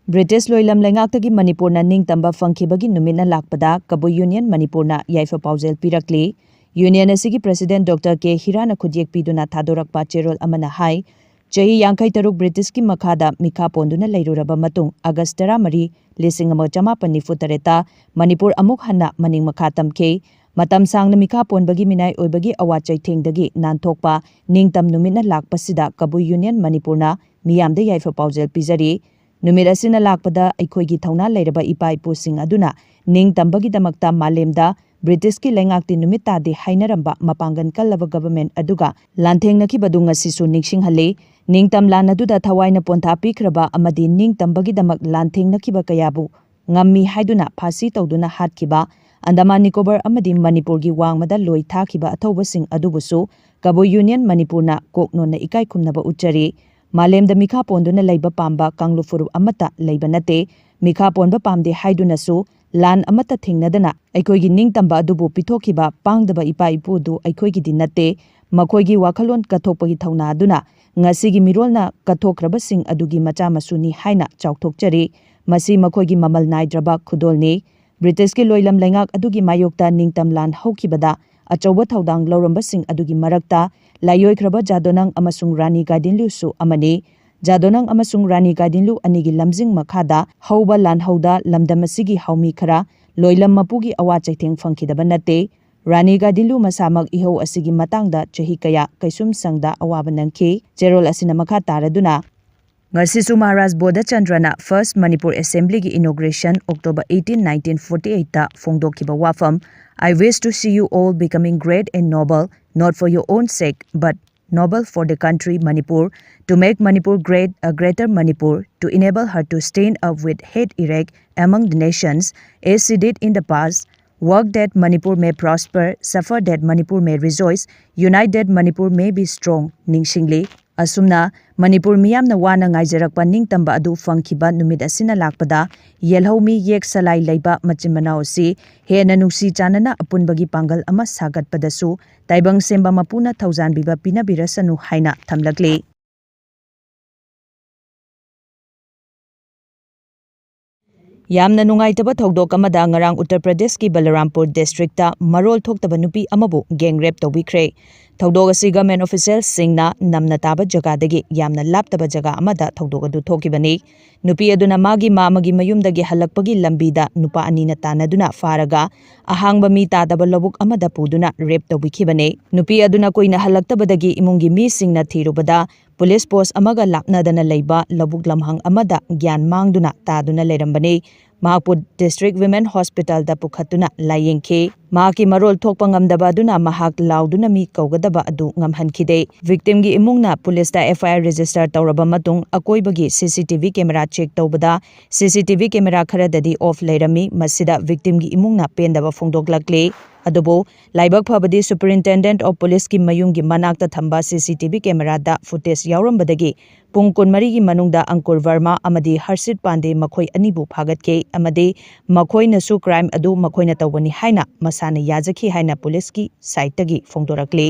ꯕ꯭ꯔꯤꯇꯤꯁ ꯂꯣꯏꯂꯝ ꯂꯩꯉꯥꯛꯇꯒꯤ ꯃꯅꯤꯄꯨꯔꯅ ꯅꯤꯡꯇꯝꯕ ꯐꯪꯈꯤꯕꯒꯤ ꯅꯨꯃꯤꯠꯅ ꯂꯥꯛꯄꯗ ꯀꯕꯨꯏ ꯌꯨꯅꯤꯌꯟ ꯃꯅꯤꯄꯨꯔꯅ ꯌꯥꯏꯐ ꯄꯥꯎꯖꯦꯜ ꯄꯤꯔꯛꯂꯤ꯫ ꯌꯨꯅꯤꯌꯟ ꯑꯁꯤꯒꯤ ꯄ꯭ꯔꯁꯤꯗꯦꯟ ꯗꯣꯛꯇꯔ ꯀꯦ ꯍꯤꯔꯥꯅ ꯈꯨꯠꯌꯦꯛ ꯄꯤꯗꯨꯅ ꯊꯥꯗꯣꯔꯛꯄ ꯆꯦꯔꯣꯜ ꯑꯃꯅ ꯍꯥꯏ, ꯆꯍꯤ ꯌꯥꯡꯈꯩ ꯇꯔꯨꯛ ꯕ꯭ꯔꯤꯇꯤꯁꯀꯤ ꯃꯈꯥꯗ ꯃꯤꯈꯥ ꯄꯣꯟꯗꯨꯅ ꯂꯩꯔꯨꯔꯕ ꯃꯇꯨꯡ, ꯑꯥꯒꯁ ꯇꯔꯥꯃꯔꯤ, ꯂꯤꯁꯤꯡ ꯑꯃ ꯆꯃꯥꯄꯟ ꯅꯤꯐꯨ ꯇꯔꯦꯠꯇ ꯃꯅꯤꯄꯨꯔ ꯑꯃꯨꯛ ꯍꯟꯅ ꯃꯅꯤꯡ ꯃꯈꯥ ꯇꯝꯈꯤ꯫ ꯃꯇꯝ ꯁꯥꯡꯅ ꯃꯤꯈꯥ ꯄꯣꯟꯕꯒꯤ ꯃꯤꯅꯥꯏ ꯑꯣꯏꯕꯒꯤ ꯑꯋꯥ ꯆꯩꯊꯦꯡꯗꯒꯤ ꯅꯥꯟꯊꯣꯛꯄ ꯅꯤꯡꯇꯝ ꯅꯨꯃꯤꯠꯅ ꯂꯥꯛꯄꯁꯤꯗ ꯀꯕꯨꯏ ꯌꯨꯅꯤꯌꯟ ꯃꯅꯤꯄꯨꯔꯅ ꯃꯤꯌꯥꯝꯗ ꯌꯥꯏꯐ ꯄꯥꯎꯖꯦꯜ ꯄꯤꯖꯔꯤ꯫ ꯅꯨꯃꯤꯠ ꯑꯁꯤꯅ ꯂꯥꯛꯄꯗ ꯑꯩꯈꯣꯏꯒꯤ ꯊꯧꯅꯥ ꯂꯩꯔꯕ ꯏꯄꯥ ꯏꯄꯨꯁꯤꯡ ꯑꯗꯨꯅ ꯅꯤꯡꯇꯝꯕꯒꯤꯗꯃꯛꯇ ꯃꯥꯂꯦꯝꯗ ꯕ꯭ꯔꯤꯇꯤꯁꯀꯤ ꯂꯩꯉꯥꯛꯇꯤ ꯅꯨꯃꯤꯠ ꯇꯥꯗꯦ ꯍꯥꯏꯅꯔꯝꯕ ꯃꯄꯥꯡꯒꯜ ꯀꯜꯂꯕ ꯒꯕꯔꯃꯦꯟ ꯑꯗꯨꯒ ꯂꯥꯟꯊꯦꯡꯅꯈꯤꯕꯗꯨ ꯉꯁꯤꯁꯨ ꯅꯤꯡꯁꯤꯡꯍꯜꯂꯤ꯫ ꯅꯤꯡꯇꯝ ꯂꯥꯟ ꯑꯗꯨꯗ ꯊꯋꯥꯏꯅ ꯄꯣꯟꯊꯥ ꯄꯤꯈ꯭ꯔꯕ ꯑꯃꯗꯤ ꯅꯤꯡꯇꯝꯕꯒꯤꯗꯃꯛ ꯂꯥꯟꯊꯦꯡꯅꯈꯤꯕ ꯀꯌꯥꯕꯨ ꯉꯝꯃꯤ ꯍꯥꯏꯗꯨꯅ ꯐꯥꯁꯤ ꯇꯧꯗꯨꯅ ꯍꯥꯠꯈꯤꯕ ꯑꯟꯗꯃꯥꯟ ꯅꯤꯀꯣꯕꯔ ꯑꯃꯗꯤ ꯃꯅꯤꯄꯨꯔꯒꯤ ꯋꯥꯡꯃꯗ ꯂꯣꯏ ꯊꯥꯈꯤꯕ ꯑꯊꯧꯕꯁꯤꯡ ꯑꯗꯨꯕꯨꯁꯨ ꯀꯕꯨꯏ ꯌꯨꯅꯤꯌꯟ ꯃꯅꯤꯄꯨꯔꯅ ꯀꯣꯛ ꯅꯣꯟꯅ ꯏꯀꯥꯏ ꯈꯨꯝꯅꯕ ꯎꯠꯆꯔꯤ꯫ ꯃꯥꯂꯦꯝꯗ ꯃꯤꯈꯥ ꯄꯣꯟꯗꯨꯅ ꯂꯩꯕ ꯄꯥꯝꯕ ꯀꯥꯡꯂꯨꯞ ꯐꯨꯔꯨꯞ ꯑꯃꯠꯇ ꯂꯩꯕ ꯅꯠꯇꯦ꯫ ꯃꯤꯈꯥ ꯄꯣꯟꯕ ꯄꯥꯝꯗꯦ ꯍꯥꯏꯗꯨꯅꯁꯨ ꯂꯥꯟ ꯑꯃꯠꯇ ꯊꯦꯡꯅꯗꯅ ꯑꯩꯈꯣꯏꯒꯤ ꯅꯤꯡꯇꯝꯕ ꯑꯗꯨꯕꯨ ꯄꯤꯊꯣꯛꯈꯤꯕ ꯄꯥꯡꯗꯕ ꯏꯄꯥ ꯏꯄꯨꯗꯨ ꯑꯩꯈꯣꯏꯒꯤꯗꯤ ꯅꯠꯇꯦ꯫ ꯃꯈꯣꯏꯒꯤ ꯋꯥꯈꯜꯂꯣꯟ ꯀꯠꯊꯣꯛꯄꯒꯤ ꯊꯧꯅꯥ ꯑꯗꯨꯅ ꯉꯁꯤꯒꯤ ꯃꯤꯔꯣꯜꯅ ꯀꯠꯊꯣꯛꯈ꯭ꯔꯕꯁꯤꯡ ꯑꯗꯨꯒꯤ ꯃꯆꯥ ꯃꯁꯨꯅꯤ ꯍꯥꯏꯅ ꯆꯥꯎꯊꯣꯛꯆꯔꯤ꯫ ꯃꯁꯤ ꯃꯈꯣꯏꯒꯤ ꯃꯃꯜ ꯅꯥꯏꯗ꯭ꯔꯕ ꯈꯨꯗꯣꯜꯅꯤ꯫ ꯕ꯭ꯔꯤꯇꯤꯁꯀꯤ ꯂꯣꯏꯂꯝ ꯂꯩꯉꯥꯛ ꯑꯗꯨꯒꯤ ꯃꯥꯌꯣꯛꯇ ꯅꯤꯡꯇꯝ ꯂꯥꯟ ꯍꯧꯈꯤꯕꯗ ꯑꯆꯧꯕ ꯊꯧꯗꯥꯡ ꯂꯧꯔꯝꯕꯁꯤꯡ ꯑꯗꯨꯒꯤ ꯃꯔꯛꯇ ꯂꯥꯏꯑꯣꯏꯈ꯭ꯔꯕ ꯖꯥꯗꯣꯅꯪ ꯑꯃꯁꯨꯡ ꯔꯥꯅꯤ ꯒꯥꯏꯗꯤꯟꯂꯨꯁꯨ ꯑꯃꯅꯤ꯫ ꯖꯥꯗꯣꯅꯪ ꯑꯃꯁꯨꯡ ꯔꯥꯅꯤ ꯒꯥꯏꯗꯤꯟꯂꯨ ꯑꯅꯤꯒꯤ ꯂꯝꯖꯤꯡ ꯃꯈꯥꯗ ꯍꯧꯕ ꯂꯥꯟꯍꯧꯗ ꯂꯝꯗꯝ ꯑꯁꯤꯒꯤ ꯍꯥꯎꯃꯤ ꯈꯔ ꯂꯣꯏꯂꯝ ꯃꯄꯨꯒꯤ ꯑꯋꯥ ꯆꯩꯊꯦꯡ ꯐꯪꯈꯤꯗꯕ ꯅꯠꯇꯦ꯫ ꯔꯥꯅꯤ ꯒꯥꯏꯗꯤꯟꯂꯨ ꯃꯁꯥꯃꯛ ꯏꯍꯧ ꯑꯁꯤꯒꯤ ꯃꯇꯥꯡꯗ ꯆꯍꯤ ꯀꯌꯥ ꯀꯩꯁꯨꯝ ꯁꯪꯗ ꯑꯋꯥꯕ ꯅꯪꯈꯤ꯫ ꯆꯦꯔꯣꯜ ꯑꯁꯤꯅ ꯃꯈꯥ ꯇꯥꯔꯗꯨꯅ, ꯉꯁꯤꯁꯨ Maharaj ꯕꯣꯙꯆꯟꯗ꯭ꯔꯅ First Manipur Assemblyꯒꯤ inauguration October eighteen, nineteen forty eightꯇ ꯐꯣꯡꯗꯣꯛꯈꯤꯕ ꯋꯥꯐꯝ, "I wish to see you all becoming great and noble, not for your own sake, but noble for the country Manipur, to make Manipur great, a greater Manipur, to enable her to stand up with head erect among the nations, as she did in the past, work that Manipur may prosper, suffer that Manipur may rejoice, unite that Manipur may be strong." ꯅꯤꯡꯁꯤꯡꯂꯤ꯫ ꯑꯁꯨꯝꯅ ꯃꯅꯤꯄꯨꯔ ꯃꯤꯌꯥꯝꯅ ꯋꯥꯅ ꯉꯥꯏꯖꯔꯛꯄ ꯅꯤꯡꯇꯝꯕ ꯑꯗꯨ ꯐꯪꯈꯤꯕ ꯅꯨꯃꯤꯠ ꯑꯁꯤꯅ ꯂꯥꯛꯄꯗ ꯌꯦꯜꯍꯧꯃꯤ ꯌꯦꯛ ꯁꯂꯥꯏ ꯂꯩꯕ ꯃꯆꯤꯟ ꯃꯅꯥꯎ ꯑꯁꯤ ꯍꯦꯟꯅ ꯅꯨꯡꯁꯤ ꯆꯥꯟꯅꯅ ꯑꯄꯨꯟꯕꯒꯤ ꯄꯥꯡꯒꯜ ꯑꯃ ꯁꯥꯒꯠꯄꯗꯁꯨ ꯇꯥꯏꯕꯪ ꯁꯦꯝꯕ ꯃꯄꯨꯅ ꯊꯧꯖꯥꯟꯕꯤꯕ ꯄꯤꯅꯕꯤꯔꯁꯅꯨ ꯍꯥꯏꯅ ꯊꯝꯂꯛꯂꯤ꯫ ꯌꯥꯝꯅ ꯅꯨꯡꯉꯥꯏꯇꯕ ꯊꯧꯗꯣꯛ ꯑꯃꯗ ꯉꯔꯥꯡ ꯎꯠꯇꯔ ꯄ꯭ꯔꯗꯦꯁꯀꯤ ꯕꯂꯔꯥꯝꯄꯨꯔ ꯗꯤꯁꯇ꯭ꯔꯤꯛꯇ ꯃꯔꯣꯜ ꯊꯣꯛꯇꯕ ꯅꯨꯄꯤ ꯑꯃꯕꯨ ꯒꯦꯡ ꯔꯦꯞ ꯇꯧꯕꯤꯈ꯭ꯔꯦ꯫ ꯊꯧꯗꯣꯛ ꯑꯁꯤ ꯒꯚꯔꯟꯃꯦꯟꯠ ꯑꯣꯐꯤꯁꯤꯌꯦꯜꯁꯤꯡꯅ ꯅꯝꯅ ꯇꯥꯕ ꯖꯒꯥꯗꯒꯤ ꯌꯥꯝꯅ ꯂꯥꯞꯇꯕ ꯖꯒꯥ ꯑꯃꯗ ꯊꯧꯗꯣꯛ ꯑꯗꯨ ꯊꯣꯛꯈꯤꯕꯅꯤ꯫ ꯅꯨꯄꯤ ꯑꯗꯨꯅ ꯃꯥꯒꯤ ꯃꯥꯝꯃꯒꯤ ꯃꯌꯨꯝꯗꯒꯤ ꯍꯜꯂꯛꯄꯒꯤ ꯂꯝꯕꯤꯗ ꯅꯨꯄꯥ ꯑꯅꯤꯅ ꯇꯥꯟꯅꯗꯨꯅ ꯐꯥꯔꯒ ꯑꯍꯥꯡꯕ ꯃꯤ ꯇꯥꯗꯕ ꯂꯧꯕꯨꯛ ꯑꯃꯗ ꯄꯨꯗꯨꯅ ꯔꯦꯞ ꯇꯧꯕꯤꯈꯤꯕꯅꯤ꯫ ꯅꯨꯄꯤ ꯑꯗꯨꯅ ꯀꯨꯏꯅ ꯍꯜꯂꯛꯇꯕꯗꯒꯤ ꯏꯃꯨꯡꯒꯤ ꯃꯤꯁꯤꯡꯅ ꯊꯤꯔꯨꯕꯗ ꯄꯨꯂꯤꯁ ꯄꯣꯁ ꯑꯃꯒ ꯂꯥꯞꯅꯗꯅ ꯂꯩꯕ ꯂꯧꯕꯨꯛ ꯂꯝꯍꯥꯡ ꯑꯃꯗ ꯒ꯭ꯌꯥꯟ ꯃꯥꯡꯗꯨꯅ ꯇꯥꯗꯨꯅ ꯂꯩꯔꯝꯕꯅꯤ꯫ ꯃꯍꯥꯛꯄꯨ ꯗꯤꯁꯇ꯭ꯔꯤꯛ ꯋꯤꯃꯦꯟ ꯍꯣꯁꯄꯤꯇꯥꯜꯗ ꯄꯨꯈꯠꯇꯨꯅ ꯂꯥꯌꯦꯡꯈꯤ꯫ ꯃꯍꯥꯛꯀꯤ ꯃꯔꯣꯜ ꯊꯣꯛꯄ ꯉꯝꯗꯕ ꯑꯗꯨꯅ ꯃꯍꯥꯛ ꯂꯥꯎꯗꯨꯅ ꯃꯤ ꯀꯧꯒꯗꯕ ꯑꯗꯨ ꯉꯝꯍꯟꯈꯤꯗꯦ꯫ ꯚꯤꯛꯇꯤꯝꯒꯤ ꯏꯃꯨꯡꯅ ꯄꯨꯂꯤꯁꯇ ꯑꯦꯐ ꯑꯥꯏ ꯑꯥꯔ ꯔꯦꯖꯤꯁꯇꯔ ꯇꯧꯔꯕ ꯃꯇꯨꯡ ꯑꯀꯣꯏꯕꯒꯤ ꯁꯤ C T V camera check ꯇꯧꯕꯗ ꯁꯤ ꯁꯤ ꯇꯤ ꯚꯤ ꯀꯦꯃꯦꯔꯥ ꯈꯔꯗꯗꯤ ꯑꯣꯐ ꯂꯩꯔꯝꯃꯤ꯫ ꯃꯁꯤꯗ ꯚꯤꯛꯇꯤꯝꯒꯤ ꯏꯃꯨꯡꯅ ꯄꯦꯟꯗꯕ ꯐꯣꯡꯗꯣꯛꯂꯛꯂꯤ꯫ ꯑꯗꯨꯕꯨ ꯂꯥꯏꯕꯛ ꯐꯕꯗꯤ ꯁꯨꯄꯔꯤꯟꯇꯦꯟꯗꯦꯟꯠ ꯑꯣꯐ ꯄꯨꯂꯤꯁꯀꯤ ꯃꯌꯨꯝꯒꯤ ꯃꯅꯥꯛꯇ ꯊꯝꯕ ꯁꯤ ꯁꯤ ꯇꯤ ꯚꯤ ꯀꯦꯃꯦꯔꯥꯗ ꯐꯨꯇꯦꯖ ꯌꯥꯎꯔꯝꯕꯗꯒꯤ ꯄꯨꯡ ꯀꯨꯟꯃꯔꯤꯒꯤ ꯃꯅꯨꯡꯗ ꯑꯪꯀꯨꯔ ꯚꯔꯃꯥ ꯑꯃꯗꯤ ꯍꯔꯁꯤꯠ ꯄꯥꯟꯗꯦ ꯃꯈꯣꯏ ꯑꯅꯤꯕꯨ ꯐꯥꯒꯠꯈꯤ ꯑꯃꯗꯤ ꯃꯈꯣꯏꯅꯁꯨ ꯀ꯭ꯔꯥꯏꯝ ꯑꯗꯨ ꯃꯈꯣꯏꯅ ꯇꯧꯕꯅꯤ ꯍꯥꯏꯅ ꯃꯁꯥꯅ ꯌꯥꯖꯈꯤ ꯍꯥꯏꯅ ꯄꯨꯂꯤꯁꯀꯤ ꯁꯥꯏꯠꯇꯒꯤ ꯐꯣꯡꯗꯣꯔꯛꯂꯤ꯫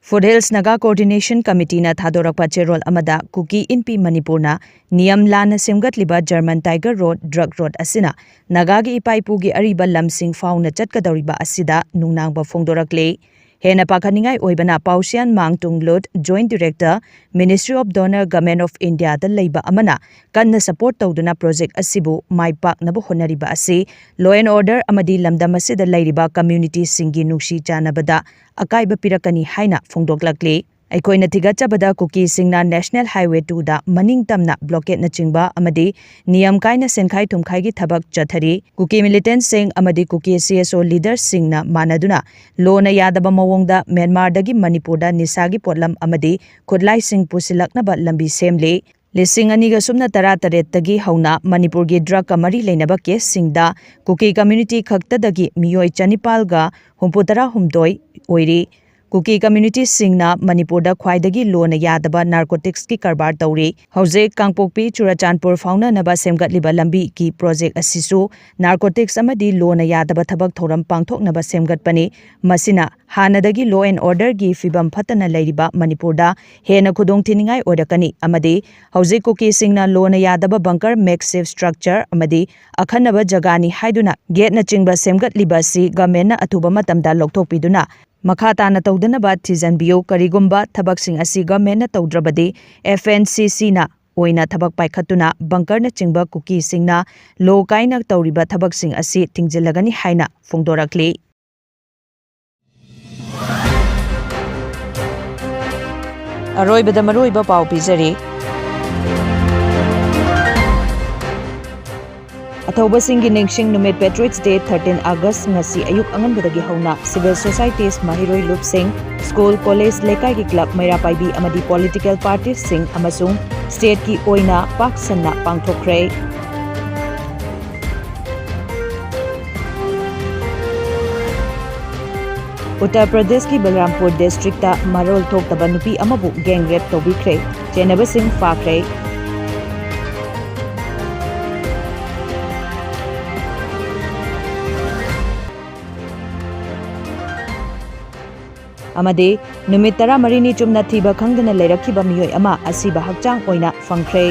ꯐꯨꯠꯍꯤꯜꯁ ꯅꯥꯒꯥ ꯀꯣꯑꯣꯔꯗꯤꯅꯦꯁꯟ ꯀꯃꯤꯇꯤꯅ ꯊꯥꯗꯣꯔꯛꯄ ꯆꯦꯔꯣꯜ ꯑꯃꯗ ꯀꯨꯀꯤ ꯏꯟꯄꯤ ꯃꯅꯤꯄꯨꯔꯅ ꯅꯤꯌꯝ ꯂꯥꯟꯅ ꯁꯦꯝꯒꯠꯂꯤꯕ German tiger road, drug road ꯑꯁꯤꯅ ꯅꯥꯒꯥꯒꯤ ꯏꯄꯥ ꯏꯄꯨꯒꯤ ꯑꯔꯤꯕ ꯂꯝꯁꯤꯡ ꯐꯥꯎꯅ ꯆꯠꯀꯗꯧꯔꯤꯕ ꯑꯁꯤꯗ ꯅꯨꯡꯅꯥꯡꯕ ꯐꯣꯡꯗꯣꯔꯛꯂꯤ꯫ ꯍꯦꯟꯅ ꯄꯥꯈꯠꯅꯤꯡꯉꯥꯏ ꯑꯣꯏꯕꯅ ꯄꯥꯎꯁꯤꯌꯥꯟ ꯃꯥꯡ ꯇꯨꯡ ꯂꯨꯠ, Joint Director, Ministry of DoNER, Government of India ꯗ ꯂꯩꯕ ꯑꯃꯅ ꯀꯟꯅ ꯁꯄꯣꯔꯠ ꯇꯧꯗꯨꯅ ꯄ꯭ꯔꯣꯖꯦꯛ ꯑꯁꯤꯕꯨ ꯃꯥꯏ ꯄꯥꯛꯅꯕ ꯍꯣꯠꯅꯔꯤꯕ ꯑꯁꯤ law and order ꯑꯃꯗꯤ ꯂꯝꯗꯝ ꯑꯁꯤꯗ ꯂꯩꯔꯤꯕ ꯀꯝꯃ꯭ꯌꯨꯅꯤꯇꯤꯁꯤꯡꯒꯤ ꯅꯨꯡꯁꯤ ꯆꯥꯟꯅꯕꯗ ꯑꯀꯥꯏꯕ ꯄꯤꯔꯛꯀꯅꯤ ꯍꯥꯏꯅ ꯐꯣꯡꯗꯣꯛꯂꯛꯂꯤ꯫ ꯑꯩꯈꯣꯏꯅ ꯊꯤꯒꯠꯆꯕꯗ ꯀꯨꯀꯤꯁꯤꯡꯅ National Highway two ꯗ ꯃꯅꯤꯡ ꯇꯝꯅ ꯕ꯭ꯂꯣꯀꯦꯠꯅꯆꯤꯡꯕ ꯑꯃꯗꯤ ꯅꯤꯌꯝ ꯀꯥꯏꯅ ꯁꯦꯟꯈꯥꯏ ꯊꯨꯝꯈꯥꯏꯒꯤ ꯊꯕꯛ ꯆꯠꯊꯔꯤ꯫ ꯀꯨꯀꯤ ꯃꯤꯂꯤꯇꯦꯟꯠꯁꯤꯡ ꯑꯃꯗꯤ ꯀꯨꯀꯤ ꯁꯤ ꯑꯦꯁ ꯑꯣ ꯂꯤꯗꯔꯁꯤꯡꯅ ꯃꯥꯟꯅꯗꯨꯅ ꯂꯣꯅ ꯌꯥꯗꯕ ꯃꯑꯣꯡꯗ ꯃ꯭ꯌꯥꯟꯃꯥꯔꯗꯒꯤ ꯃꯅꯤꯄꯨꯔꯗ ꯅꯤꯁꯥꯒꯤ ꯄꯣꯠꯂꯝ ꯑꯃꯗꯤ ꯈꯨꯠꯂꯥꯏꯁꯤꯡ ꯄꯨꯁꯤꯜꯂꯛꯅꯕ ꯂꯝꯕꯤ ꯁꯦꯝꯂꯤ꯫ ꯂꯤꯁꯤꯡ ꯑꯅꯤꯒ ꯁꯨꯞꯅ ꯇꯔꯥ ꯇꯔꯦꯠꯇꯒꯤ ꯍꯧꯅ ꯃꯅꯤꯄꯨꯔꯒꯤ ꯗ꯭ꯔꯒꯀ ꯃꯔꯤ ꯂꯩꯅꯕ ꯀꯦꯁꯁꯤꯡꯗ ꯀꯨꯀꯤ ꯀꯝꯃ꯭ꯌꯨꯅꯤꯇꯤ ꯈꯛꯇꯗꯒꯤ ꯃꯤꯑꯣꯏ ꯆꯅꯤꯄꯥꯜꯒ ꯍꯨꯝꯐꯨꯇꯔꯥ ꯍꯨꯝꯗꯣꯏ ꯑꯣꯏꯔꯤ꯫ ꯀꯨꯀꯤ ꯀꯝꯃ꯭ꯌꯨꯅꯤꯇꯤꯁꯤꯡꯅ ꯃꯅꯤꯄꯨꯔꯗ ꯈ꯭ꯋꯥꯏꯗꯒꯤ ꯂꯣꯅ ꯌꯥꯗꯕ ꯅꯥꯔꯀꯣꯇꯤꯛꯁꯀꯤ ꯀꯔꯕꯥꯔ ꯇꯧꯔꯤ꯫ ꯍꯧꯖꯤꯛ ꯀꯥꯡꯄꯣꯛꯄꯤ ꯆꯨꯔꯆꯥꯟꯄꯨꯔ ꯐꯥꯎꯅꯅꯕ ꯁꯦꯝꯒꯠꯂꯤꯕ ꯂꯝꯕꯤꯒꯤ ꯄ꯭ꯔꯣꯖꯦꯛ ꯑꯁꯤꯁꯨ ꯅꯥꯔꯀꯣꯇꯤꯛꯁ ꯑꯃꯗꯤ ꯂꯣꯅ ꯌꯥꯗꯕ ꯊꯕꯛ ꯊꯧꯔꯝ ꯄꯥꯡꯊꯣꯛꯅꯕ ꯁꯦꯝꯒꯠꯄꯅꯤ꯫ ꯃꯁꯤꯅ ꯍꯥꯟꯅꯗꯒꯤ law and order ꯒꯤ ꯐꯤꯕꯝ ꯐꯠꯇꯅ ꯂꯩꯔꯤꯕ ꯃꯅꯤꯄꯨꯔꯗ ꯍꯦꯟꯅ ꯈꯨꯗꯣꯡꯊꯤꯅꯤꯡꯉꯥꯏ ꯑꯣꯏꯔꯛꯀꯅꯤ ꯑꯃꯗꯤ ꯍꯧꯖꯤꯛ ꯀꯨꯀꯤꯁꯤꯡꯅ ꯂꯣꯅ ꯌꯥꯗꯕ bunker, makeshift structure ꯑꯃꯗꯤ ꯑꯈꯟꯅꯕ ꯖꯒꯥꯅꯤ ꯍꯥꯏꯗꯨꯅ ꯒꯦꯠꯅꯆꯤꯡꯕ ꯁꯦꯝꯒꯠꯂꯤꯕ ꯑꯁꯤ ꯒꯚꯔꯟꯃꯦꯟꯠꯅ ꯑꯊꯨꯕ ꯃꯇꯝꯗ ꯂꯧꯊꯣꯛꯄꯤꯗꯨꯅ ꯃꯈꯥ ꯇꯥꯅ ꯇꯧꯗꯅꯕ ꯊꯤꯖꯤꯟꯕꯤꯌꯨ꯫ ꯀꯔꯤꯒꯨꯝꯕ ꯊꯕꯛꯁꯤꯡ ꯑꯁꯤ ꯒꯚꯔꯟꯃꯦꯟꯠꯅ ꯇꯧꯗ꯭ꯔꯕꯗꯤ ꯑꯦꯐ ꯑꯦꯟ ꯁꯤ ꯁꯤꯅ ꯑꯣꯏꯅ ꯊꯕꯛ ꯄꯥꯏꯈꯠꯇꯨꯅ bunker ꯅꯆꯤꯡꯕ ꯀꯨꯀꯤꯁꯤꯡꯅ ꯂꯣ ꯀꯥꯏꯅ ꯇꯧꯔꯤꯕ ꯊꯕꯛꯁꯤꯡ ꯑꯁꯤ ꯊꯤꯡꯖꯤꯜꯂꯒꯅꯤ ꯍꯥꯏꯅ ꯐꯣꯡꯗꯣꯔꯛꯂꯤ꯫ ꯑꯔꯣꯏꯕꯗ ꯃꯔꯨꯑꯣꯏꯕ ꯄꯥꯎ ꯄꯤꯖꯔꯤ꯫ ꯑꯊꯧꯕꯁꯤꯡꯒꯤ ꯅꯤꯡꯁꯤꯡ ꯅꯨꯃꯤꯠ Patriots Day, thirteen August, ꯉꯁꯤ ꯑꯌꯨꯛ ꯑꯉꯟꯕꯗꯒꯤ ꯍꯧꯅ civil societies, ꯃꯍꯩꯔꯣꯏ ꯂꯨꯞꯁꯤꯡ, school, college, ꯂꯩꯀꯥꯏꯒꯤ club, ꯃꯩꯔꯥ ꯄꯥꯏꯕꯤ ꯑꯃꯗꯤ political parties ꯁꯤꯡ ꯑꯃꯁꯨꯡ state ꯀꯤ ꯑꯣꯏꯅ ꯄꯥꯛ ꯁꯟꯅ ꯄꯥꯡꯊꯣꯛꯈ꯭ꯔꯦ꯫ ꯎꯠꯇꯔ ꯄ꯭ꯔꯗꯦꯁꯀꯤ ꯕꯜꯔꯥꯝꯄꯨꯔ district ꯇ ꯃꯔꯣꯜ ꯊꯣꯛꯇꯕ ꯅꯨꯄꯤ ꯑꯃꯕꯨ gang rape ꯇꯧꯕꯤꯈ꯭ꯔꯦ꯫ ꯆꯦꯟꯅꯕꯁꯤꯡ ꯐꯥꯈ꯭ꯔꯦ꯫ ꯑꯃꯗꯤ ꯅꯨꯃꯤꯠ ꯇꯔꯥꯃꯔꯤꯅꯤ ꯆꯨꯝꯅ ꯊꯤꯕ ꯈꯪꯗꯅ ꯂꯩꯔꯛꯈꯤꯕ ꯃꯤꯑꯣꯏ ꯑꯃ ꯑꯁꯤꯕ ꯍꯛꯆꯥꯡ ꯑꯣꯏꯅ ꯐꯪꯈ꯭ꯔꯦ꯫